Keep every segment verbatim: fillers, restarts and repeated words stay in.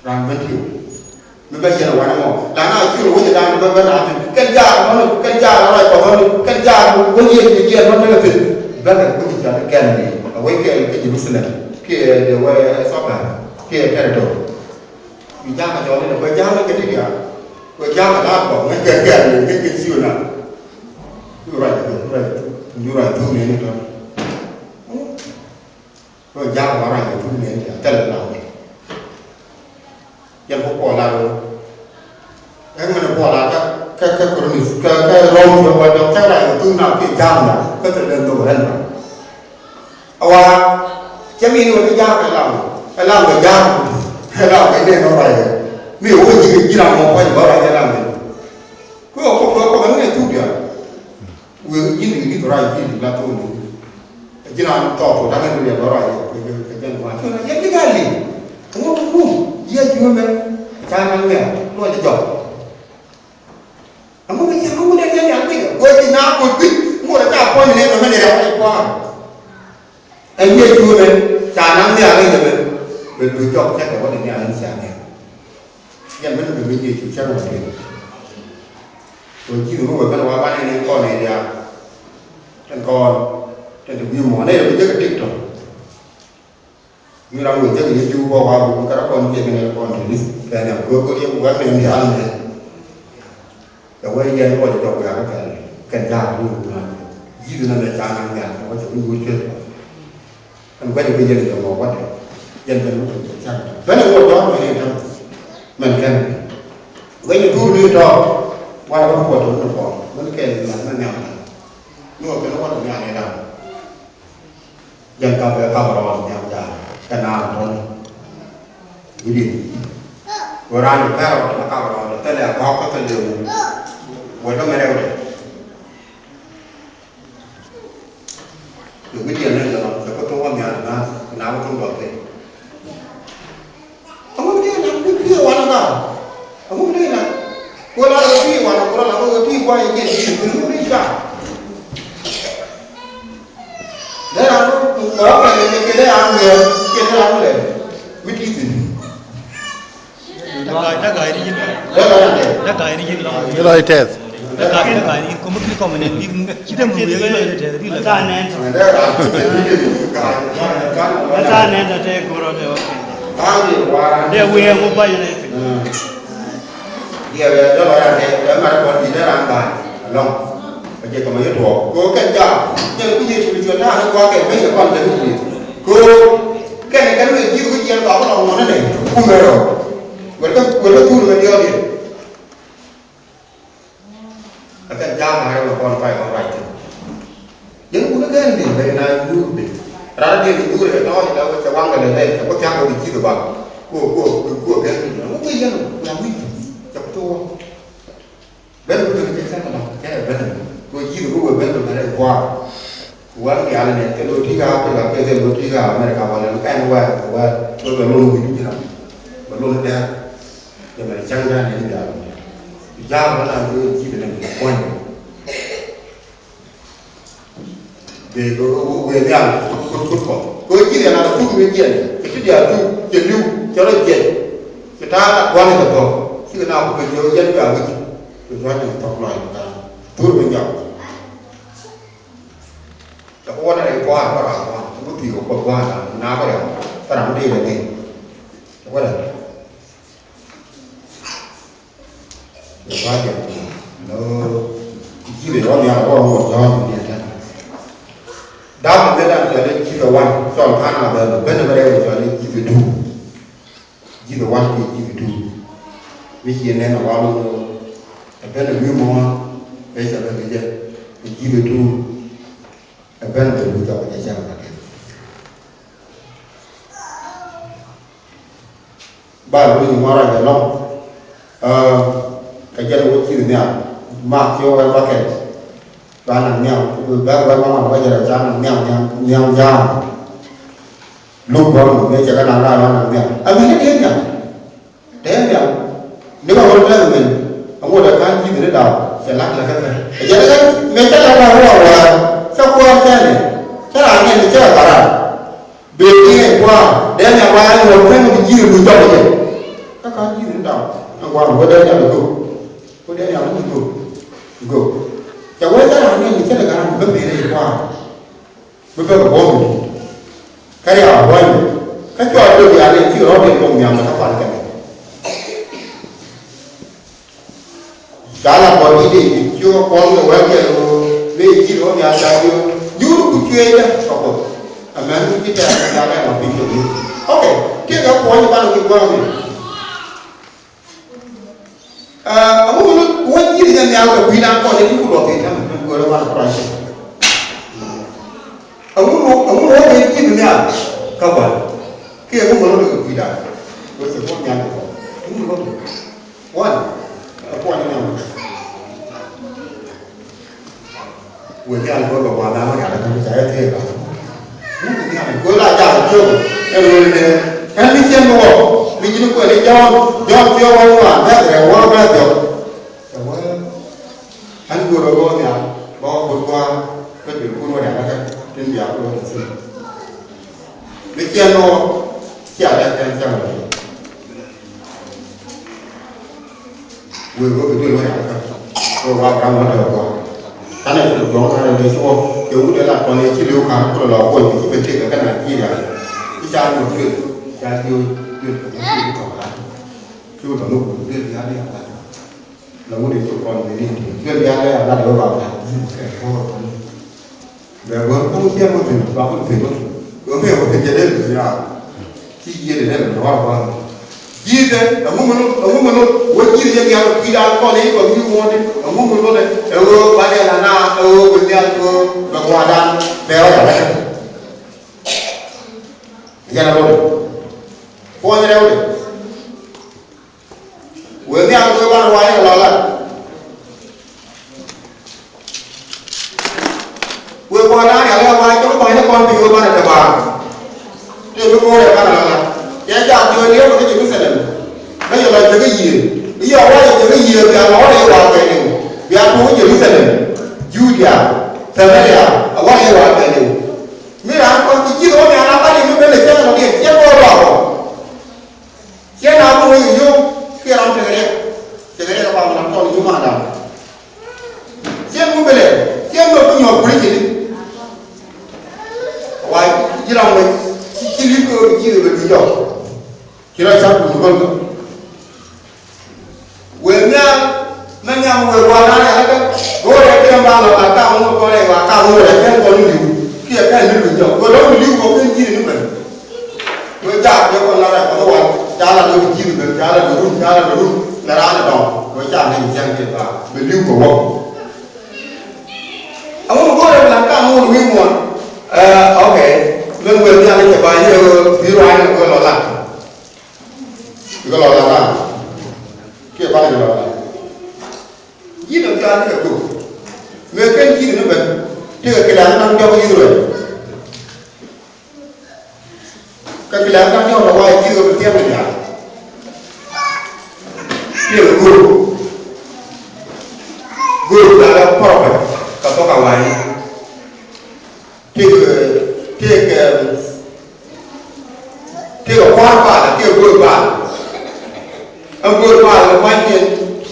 Raan ben tiw mi bɛ yɛn wanɛ mɔ la na cur wec dan bɛ bɛ na thin kɛn jaar mɔni kɛn jaar rɔy kɔthɔni kɛn jaar wec yɛ yɛ yɛ mɔni la thin bɛ kɛ kuc ca kɛn ni a wec kɛ kɛ Jerusalem kiɛ de wɛ sɔbɛ kiɛ tɛrɛ tɔ. Bi jakä jɔni ni wɛ jakä kɛ ti dia wɛ jakä la kɔ ŋɛ kɛ kɛ ni ŋɛ kɛ ciu na. Nyura nyura nyura tu ni ni tɔ. Kä ja̱a̱k ŋɔ̱a̱n rac kɛ tul nɛn ca thilɛ lam. Yɛn kɛ Puɔl a rɔ. Ɛ ŋäni Puɔl a kä kä kä Korinth kä kä Rɔm cuɛ wä dɔk cä rac kɛ tul na kiɛ ja̱a̱k na kä thilɛ dhok rɛl na. A wa cɛ mi ni wä ni ja̱a̱k ɛ lam ɛ lam kɛ ja̱a̱k ɛ lam kɛ nɛn ɔ rac kɛ mi wä ji̱ ji̱ ram mɔ kuac bä rac ɛ lam kɛ. Kuɛ wä kɔ kuɛ kɔ kɛ ni tul diaal. Wëë ji̱n wi̱i̱ ni dhɔra ji̱n la thok ni. Ji̱n an thɔɔk thok da̱ŋ ni riɛl dhɔra yɛ kɛ jɛn gua̱a̱n. Cun a yɛn ji̱ gal li̱w. Ŋu kum Yecu mɛ ca naŋ mɛ luɔc jɔk. Aŋu bi cɛ ŋu dee jɛn yal piny. Wëë ji̱ na kuc kui̱ ŋu la ca puɔ̱ny ni nɔmɛ ni rɛw ni kua̱a̱r. Ɛn Yecu mɛ ca naŋ nhial i̱ jɛ mɛ bɛ duc jɔk cɛ kɛ wä ni nhial in ca nhial. Yɛn mɛn bɛ mi Yecu cɛ rɔ tëë. Kɛ ji̱ mi wä kɛn wa banɛ ni kɔn ni diaal. Tɛn kɔn tɛn ti wi̱i̱ mɔ nɛ yɛ bi jɛ kɛ tik tɔ. Mi ram wä jɛ kɛ Yecu bɔ wa bi kɛ rɔ kɔn jɛ kɛ nɛ kɔn ti ni kɛ nɛ kɛ kɛ yɛ wä nɛ ni diaal nɛ. Kɛ wee yɛn kɔc jɔk wiak kɛ kɛn jaak ni wut na ji̱ na mɛ ca naŋ nhial kɛ wä cɛ wi̱i̱ wut cuet. Ɛn gua̱c bi yɛn jɔk mɔ wä dɛ yɛn ben wut cɛ cak ben wut jɔk mɛ ni tɛm mɛn kɛn gua̱c ni tuur ni tɔɔk. Wan wä kuɔt wut ni kɔn wut kɛn ni mɛn mɛn nhial ni wä kɛn wä ni nhial ni dam. Jɛn kap kɛ kap rɔɔn nhiam ja̱a̱n kɛ naan tɔ̱ni. Wi̱di̱n wä raan kɛ kap rɔɔn kɛ kap rɔɔn kɛ thilɛ kɔk kɛ thilɛ wun. Wä dɔ̱ŋ rɛw dɛ. Kɛ wi̱di̱n ni jɔn kɛ kɛ thok wä nhiam ja̱a̱n kɛ naan wä thok dɔl kɛ. Aŋu bi dee la bi bi wan ŋa. Aŋu bi dee la. Ko la la bi wan ko la la ko bi kwa ye ke bi bi bi ka. Dee la ko ko ka ke ke dee an ye ke dee an le. Mi ti ti. Daga daga ni yin. Dee la de. Daga ni yin la. Ni la test. Daga daga ni yin ko mi ko mi ne bi ci dem bi la test bi la. Daga ne. Dee la. Daga ne da te ko ro de. Dee wi̱i̱ ɛŋu ba̱ny ni piny. Diɛ bɛ dɔlɔ ya tɛ bɛ mat kɔn di dee ran ba lɔŋ. Bɛ jɛ kɛ mɛ yɛ tuɔɔk ko kɛn ja jɛ bi yɛ tuli cuɛ ta̱a̱ ni kua kɛ bɛ yɛ kɔn jɛ bi tuli ko kɛn kɛn wɛ ji̱ wi̱i̱ yɛn kɔn kɔn ŋɔn ni kumɛ rɔ. Wɛr kɛ wɛr kɛ tuur mɛ diɔl yɛ. Ɛ kɛn ja̱a̱k ŋa̱c rɛw ɛ kɔn pay kɔn ruac thi̱n. Yɛn wun ɛ kɛn di̱t ben na nyuur piny. Ran di̱t nyuur ɛ tɔɔc ɛ la wec cɛ waŋ kɛ lɛ lɛy cɛ ku thia̱k kɛ wi̱c ji̱th ɛ bak. Kuɔ kuɔ kuɔ kuɔ kɛn di̱t ɛ wec yɛn wec a wi̱c cɛ ku thok wä. Ben wec kɛ cɛ cɛ kɛ bak cɛ ben kɛ ji̱th ɛ wec ben kɛ lɛ kuaar. Wä diaal nɛ kɛ lo̱ ti̱i̱ kä Africa kɛ kɛ lo̱ ti̱i̱ kä America wala kɛn wä wä wä bɛ lo̱n wi̱i̱ ni ji̱n ram. Bɛ lo̱n dɛr. Jɛ mɛ cäŋ dan ni diaal. Ja̱a̱k wä na lo̱ ji̱ bɛ nɛ kuɔ̱ny. Bɛ bɛ wä wä diaal kut kut kɔ. Kɛ ji̱ diaal na tuk mi jiɛn kɛ ti diaal tuk cɛ li̱w cɛ rɔ jiɛn. Cɛ ta̱a̱ na kuɔ̱ny kɛ bɔk ci kɛ na ku kɛ jiɛ wä jiɛn bɛ a wi̱c. Kɛ jua̱n ni tɔk lɔc kɛ ta̱a̱ thur mi jɔk. Cɛ ku wä na rɛy kua̱r bä ram kua̱r ku bi pi̱i̱ kɛ kuoth gua̱a̱r ram na bä rɛw bä ram dee bɛ dee. Cɛ ku wä na rɛy kua̱r jɛ ku lo ji̱ bɛ wä nhial wä wä jɔ̱ɔ̱n bi diɛ tɛn. Dam mi bɛ dan cɔl i̱ ji̱ bɛ wan cɔl ka̱n a bɛ bɛ ben bɛ rɛw cɔl i̱ ji̱ bɛ duun. Ji̱ bɛ wan kiɛ ji̱ bɛ duun. Mi ciɛ nɛn a wal wä ɛ ben a wi̱i̱ muɔ̱ɔ̱n bɛ cɛ bɛ kɛ jɛ kɛ ji̱ bɛ duun. Ɛ ben bɛ duun jɔk kɛ jɛ cɛ bɛ kɛ. Ba luny ŋuan rɔ jɛ lɔŋ. Ɛ kɛ jɛn wä ci̱th nhial mak ci wä wɛl bakɛl. Ba naŋ nhial bɛ wɛl ma ŋuan wä jɛ rɛ ca naŋ nhial nhial nhial jaam. Luk bä mɔ mëë cɛ kɛ naŋ raar ba naŋ nhial a mi ni diet nhial. Dee nhial ni ba wä lɛl mɛn a ŋot ɛ ka̱n ji̱th ni daw cɛ lak lɛ kä kɛ ɛ jɛn ɛ kɛ mëë cɛ lak lak wä wä cɛ kuäär cɛ ni cɛ raan ni cɛ kɛ baran. Bee ni ɛ kua̱r dee nhial ba ɛ ŋot kɛn bi ji̱ lu jɔk jɛ. Ɛn gua̱a̱r wä dee nyal go̱o̱k. Wä dee nyal go̱o̱k. Go̱o̱k. Cɛ wee dee raan ni cɛ lɛ ga̱a̱n bä mɛn i̱ gua̱a̱r. Bä bä kɛ buɔ̱m i̱. Kä riaw buɔ̱ny. Kä cɔɔl dee wiaa ni ci rɔɔd in buɔ̱m nhiam kä kuan kɛmɛ. Ca la bɔt i̱ dee ci kuɔn kɛ wɛl kɛ ɣöö wee ji̱ rɔɔd nhial ca jiök. Jur ku cueecä kɛ Kuoth. Amen. Ci tɛ̈r kɛ ca rɛm a piny kɛ wur. Ok. Tiek kɛ kuɔny i̱ banɛ ki gua̱a̱r ni. Ɛɛ, ɛŋu mi wä ji̱n jɛ nhial kɛ kui̱dan kɔn jɛ ti ku luɔth in tɛmɛ go̱o̱rɛ wan Christ. Ɛŋu mi, ɛŋu mi wä ji̱n nhial kä gua̱n kiɛ ɛŋu mi wä kɛ kui̱dan. Wä cɛ kuɔn nhial kɛ kuɔn. Ɛŋu mi wä kɛ kuɔn. Wan, ɛ kuɔn nhial. Wëë nhial go̱o̱r bɛ gua̱a̱th da̱a̱n wä rial ɛ tɔ̱ ca yɛ thiee kɔn. Wut nhial go̱o̱r la jal jiök ɛn wëë nɛ ɛn mi cien mi wä mi ji̱n kuɛn i̱ Jɔ̱ɔ̱n, Jɔ̱ɔ̱n thiee wä ŋuan bɛth rɛw wä bɛth jɔk. Cɛ wä ɛn go̱o̱r bɛ go̱o̱r nhial bä wä go̱o̱r gua̱a̱th kä duël kun wä rial ɛ kɛ tin bia kun wä tɛ thiee. Mi cien mi wä cia dee kɛn cäŋ wä. Wëë wä bi duël wä rial kä wëë wa ram wä dee wä. Tanɛ ci lɛ duɔ̱ŋ kä rɛw dee ci wä kɛ wut dee la kɔn yɛ ci li̱w ka̱n kulɛ lɔ kuɔny kɛ ci ben tëëk kɛ kä Nigeria. Ci ca nyuɔ̱th duël ca li̱w duël kɛ wut duël kɛ wä la. Ci wä tɔ̱ mi wut duël ya dee la. La wut dee ci kɔn dee ni duël ya dee la dee wä ba wä la. Kɛ wä kɔn. Bɛ wä kum ciɛ mɔ thin ba kun thin mɔ thin. Wä mɛ wä kɛ jɛ dee duël ya. Ci yiëëdɛ nɛ lɛ wä wä. Ji̱thɛ ɛŋu mi lot, ɛŋu mi lot wä ji̱thɛ jɛ nhial kui̱dan kɔn i̱ kɔn wi̱i̱ wuɔ̱ɔ̱di ɛŋu mi lot ɛ ɣöö banɛ la na ɛ ɣöö bi nhial ɣöö bɛ gua̱a̱dan bɛ ɣɔ̱ ya̱ bɛ kɛ. Jɛn ɛ lot ɛ puɔ̱ny rɛwdɛ. Wëë nhial wëë banɛ ruac kɛ lɔ̱lä. Wëë kɔn da̱a̱n rial ɛ wa̱a̱ cɔk ba̱ny ni kɔn piny wëë banɛ te ba̱a̱r. Tëë mi go̱o̱rɛ banɛ lɔ̱lä. Cɛ jaak jiök liɛpɛ kä Jerusalem. Kä yɛ lɔ jekä yiëë. I̱ yɛ wa̱a̱ yɛ jekä yiëë bia lɔ̱ɔ̱dɛ i̱ wa̱a̱ kɛɛliw. Bia tuɔɔk Jerusalem. Judia. Samaria. A wa̱a̱ yɛ wa̱a̱ kɛɛliw. Mi raan kɔn ci ji̱th wä nhial a wa̱a̱ yɛ mi ben lɛ cäŋ lɔ diɛn cɛ go̱o̱r lɔɔk. Ciɛ na bi wec kɛ yio̱w kiɛ ram tekɛ riɛk. Tekɛ riɛk ɛ ba mi lam tɔn i̱ nyumaanda. Ciɛ mi bi lɛ ciɛ mi bi nyuɔk kuri cini. Wa ji̱ ram wec ci ci li̱p kɛ wec ji̱ wec bi jɔk. Ci rɔ cak kuri bäl kɛ wëë nhial. Mɛ nhiam wëë gua̱a̱r na rial kä go̱o̱rɛ kiɛ ba lɔ la kam wä kɔn rɛ wa kam wä rɛ kɛn kɔn li̱w kiɛ kɛn ni luny jɔk wëë lɔ mi li̱w kɔ kɛn ji̱ ni ben. Wee jaak jɛ kɔn la rɛk kɔn wal ca la do̱r ji̱n ben ca la do̱r run ca la do̱r run la raan ɛ dɔŋ. Wee ca nɛn jiäŋ jɛ ba bɛ li̱w kɛ wä. Aŋun go̱o̱rɛ bi lan ka aŋun wi̱i̱ muɔ̱ɔ̱n. Ɛɛ, ok. Mɛn wee nhial jɛ ba yɛ bi ruac ni wee lɔ la. Bi kɛ lɔ la raan kiɛ ba ni lɔ la. Ji̱n ɛ ca ni kɛ gök. Mëë kɛn ji̱n ni ben tekɛ kɛ la ni naŋ jɔk Israel. Kä bi la kä nyɔk lɛ wa ji̱ ɣöö bi thiäŋ ni diaal. Tëëkɛ göök. Göök la lɛ prophet kɛ thok a wa̱a̱ni. Tëëkɛ, tëëkɛ, tëëkɛ kua̱r Baal, tëëkɛ göök Baal. Ɛn göök Baal kɛ kua̱ny kɛn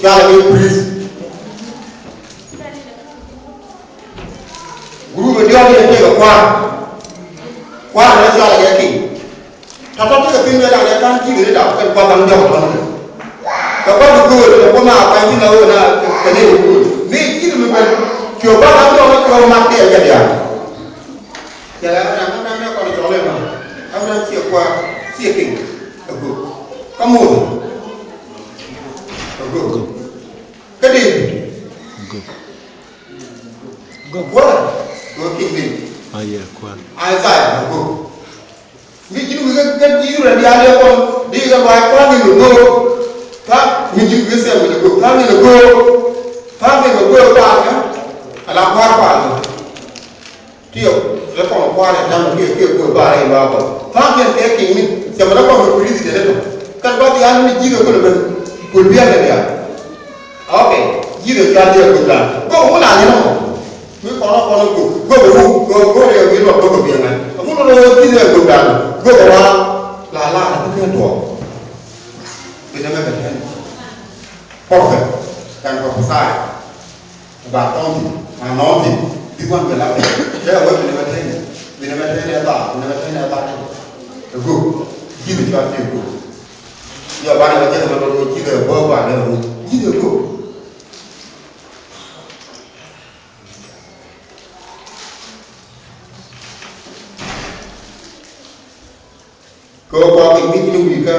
cɔalɛ kɛ priest. Group diɔ̱k ni tëëkɛ kua̱r. Kua̱r ni cɔalɛ kɛ king. Tɔ̱tɔ̱ tëëkɛ piny wee da̱ŋ yɛ ka̱n ji̱ kɛ ni da̱ŋ kɛn kua̱r ka̱n diɔ̱k tɔ̱n kɛ. Kɛ kua̱r bi gööl kɛ kua̱r ma kua̱r ji̱ na ɣöö na kɛ ni wä gööl. Mi ji̱ mi ben cuɛ kua̱r ka̱n diɔ̱k ni cuɛ mat kɛ kɛ diaal. Cɛ lɛ ɣän ram ram ni kɔn cɔl ɛn ram ram ciɛ kua̱r ciɛ king. Ɛ göök. Kä Muthɛ. Ɛ göök. Kä Dee-bid. Gök kuäär, gök ki̱n ni. Aye kuäär. Isaiah gök. Mi ji̱n wi̱i̱ kä ji̱ Israel diaal yɛ kɔn di kɛ luaac kua̱r ni mi gök. Kua̱r mi ji̱n wi̱i̱ Samuel gök kua̱r ni mi gök. Kua̱r ni mi gök kua̱r ni. Ala kua̱r kua̱r ni. Tiɛw rɛ kɔn kua̱r in ta̱ŋ kiɛ kiɛ kuɛ baar in luaak kɔn pa̱a̱m yɛn kɛ kiŋ ni cɛ mɛ rɛ kɔn mi kui̱ ri̱th jɛ ni tɔ kɛn ba diaal ni ji̱ kɛ kulɛ ben kul biɛl kɛ diaal. Ok. Ji̱ kɛ diaal jɛ kul daal bä wun a yɛn mɔ mi kɔn kɔn ku gök ru gök ru rɛ wi̱i̱ lɔ gök biɛl ŋa̱c ɛmut rɛ ji̱ kɛ kul daal gök wa la la ti kɛ tuɔɔk. Bi nɛ mɛ kɛ tɛn. Prophet can prophesy about something, anointing. This one will happen. There will be never ten. We never ten a thought. We never ten a thought. A good. Give it to us. Good. Your body will take a little. Give it a bow. Give it a good. Kɛ ɣöö kɔɔk in wi̱c ni wi̱i̱ kä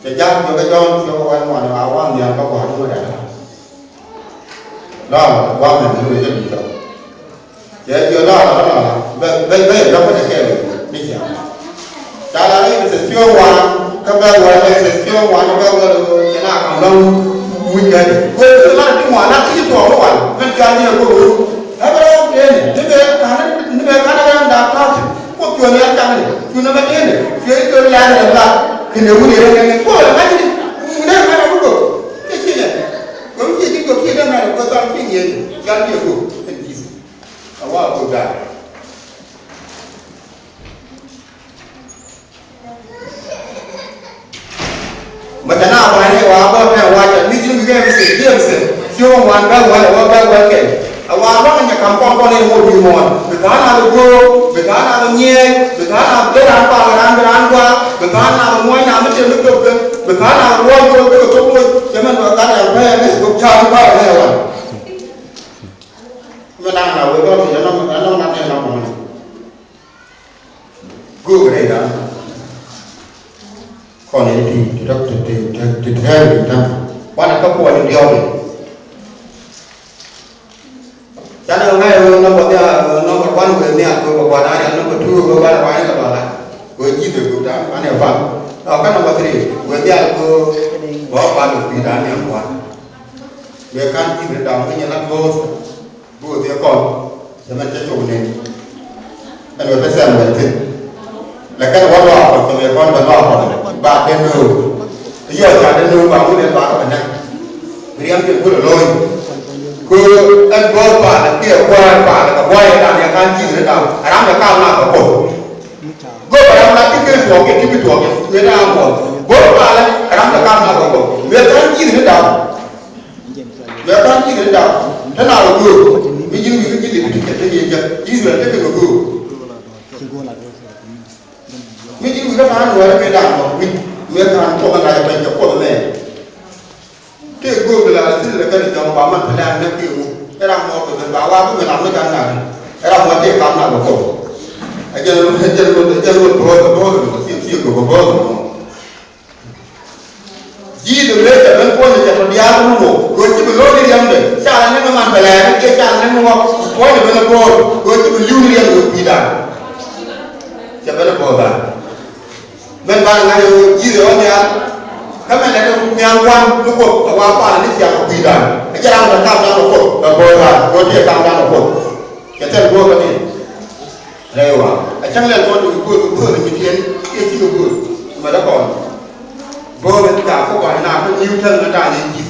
cɛ ja̱a̱k jɔkɛ Jɔ̱ɔ̱n ciökɛ wɛl ŋuan a wa̱a̱ nhial kä gua̱a̱r ni wä da̱a̱. Lɔɔk wa̱a̱ mɛn ni wee jɛ wi̱i̱ tɔ̱. Cɛ jiök lɔɔk lɔɔk lɔɔk bɛ bɛ bɛ yɛ dɔ̱k kä cɛ kɛɛl ni ciaŋ. Ca la rɛy Epɛthɔth ciöök ŋuan kä bɛ wä rɛy Epɛthɔth ciöök ŋuan kä bɛ wä cɛ na ka̱m lɔ̱ŋ wi̱c kɛ. Go̱o̱r ni la ti ŋuan na ti tuɔɔk ni wal mɛn ca jiök go̱o̱r. Ɛ bɛ rɛy Epɛthɔth ni bɛ ka̱n ni bɛ ka̱n rɛy da̱a̱k ta̱a̱ ti. Kuoth cuɛ ni a cak ni cu nɔmɔ dieen ni cuɛ ni cuɛ ni la̱a̱n ni la kɛnɛ wuni rɛy kɛnɛ kuoth ɛ ŋa̱c ni wuni rɛy ŋa̱c ni wuni rɛy. Kɛ ci nyɛ kɛ mi ci ji̱ gɔ̱k ci dee ŋa̱c ni kuoth thɔn ci nyɛ ni gal ni ɛ go̱k ɛn ji̱. A wa go̱k da̱a̱k. Mɛ tɛ na bani wa bä mɛ wa jɛ mi ji̱ mi gɛ mi sɛ jiɛ mi sɛ. Ci wä wan bɛ wä wä bɛ wä kɛ. A wa lɔŋ nyɛ kam kɔn kɔn in wä wi̱i̱ mɔɔn. Bi ka̱n a bi go̱o̱k, bi ka̱n a bi nyiɛɛk, bi ka̱n a bi ran kɔak ran bi ran gɔaa, bi ka̱n a bi muɔ̱ny na mi tɛ mi tok kɛ, bi ka̱n a bi ruɔ̱c go̱o̱k bi kɛ tok loc. Cɛ mɛn bɛ ka̱n a pɛɛ mi gɔ̱k ca bi kɔak mɛ wan. Mɛ na na wä bä mi jɛ nɔm na nɛn nɔm mɔɔn. Go̱o̱k rɛy da̱a̱n. Kɔn in ti ti ti ti ti ti ti ti ti. Wanɛ kä kuɔl in diɔ̱ɔ̱k in. Canɛ ŋa̱c ɣöö nɔmba dhia, ɣöö nɔmba one ɣöö nhial kɛ ɣöö kɛ kuan a nhial, nɔmba two ɣöö banɛ kuan in kɛ bala. Ɣöö ji̱ bɛ gök da̱a̱n banɛ ban. Ɔ kä nɔmba three ɣöö nhial kɛ ɣöö bä ban kɛ kui̱ da̱a̱n nhial kuan. Mëë ka̱n ji̱ bɛ da̱a̱n kä nyɛ la go̱o̱r. Bi wä thiee kɔn cɛ mɛn cɛ cok nɛn. Ɛn wä pɛ sɛm wɛn thi̱n. Lɛ kɛn wä lɔak kɔn cɛ mɛ kɔn bɛ lɔak kɔn ba den nööŋ. Yɔ ca den nööŋ ba ŋun ɛn ba kɛ bɛ nɛk. Bi riɛm cɛ gul ɛ lo̱ny. Kö ɛn bɔɔth paalɛ kiɛ kuäär paalɛ kɛ buay ɛ da̱ŋ yɛ ka̱n ji̱th ni da̱ŋ ɛ ram cɛ ka̱m na kɛ kuɔth. Go̱o̱k ɛ ram la ti kɛ tuɔɔk kɛ ti bi tuɔɔk kɛ kuëë da̱ŋ kuɔth. Bɔɔth paalɛ ɛ ram cɛ ka̱m na kɛ kuɔth. Mëë ka̱n ji̱th ni da̱ŋ. Mëë ka̱n ji̱ kɛ da̱a̱k te na rɔ göök. Mi ji̱n wi̱i̱ kä ji̱ Leviticus te ji̱ jɛ Israel te kɛ kɛ göök. Mi ji̱n wi̱i̱ kä ta̱a̱ nuɔɔri mëë da̱a̱k mɔ wi̱c mëë ka̱n kuɔth ɛn rac ɛ pɛny kɛ kuɔth ɛmɛ. Tëë göök la Israel kɛn jɔ̱ɔ̱ŋ ba man te lɛ̈ɛ̈r näk kiɛ ŋu. Ɛ ram mɔɔr kɛ ben ba wa̱a̱ bi mi ram mi ga̱n ŋa̱k. Ɛ ram mɔɔr tëë ka̱n ŋa̱k kɛ kuɔth. Ɛ jɛn ɛ jɛn ɛ jɛn ɛ bo̱o̱th ɛ bo̱o̱th ɛ mɔ kiɛ kiɛ göök ɛ bo̱o̱th ɛ mɔ. Ji̱ I̱-rɛl cɛ ben puɔ̱ny cɛ tɔ diaal ni ŋuɔk kɛ ɣöö ci bi lo̱r ni riɛmdɛ ca la ni ŋä man bɛ lɛɛr ni kiɛ ca la ni ŋä ŋuɔk puɔ̱ny cɛ ben ɛ puɔ̱ɔ̱r kɛ ɣöö ci bi li̱w ni riɛm kɛ ɣöö kui̱dan. Cɛ ben ɛ puɔ̱ɔ̱r dan. Mɛn banɛ ŋa̱c ɛ ɣöö ji̱ I̱-rɛl ɣän nhial. Kä mɛn lɛ ni nhial gua̱n ni Kuoth ɛ wa palɛ ni ciaŋ kɛ kui̱dan. Ɛ jɛ ram kɛ kamdan kɛ Kuoth kɛ puɔ̱ɔ̱r dan kɛ ɣöö ti ɛ kamdan kɛ Kuoth. Cɛ thil guɔ̱ɔ̱r kä ni. Rɛy wa a cäŋ lɛl kɔn ti kɛ gööl kɛ gööl mi tiɛn kiɛ cikɛ gööl. Mɛ dä kɔn gööl in ca kuk wa ina kä niw täl na ta̱a̱ ni ji̱.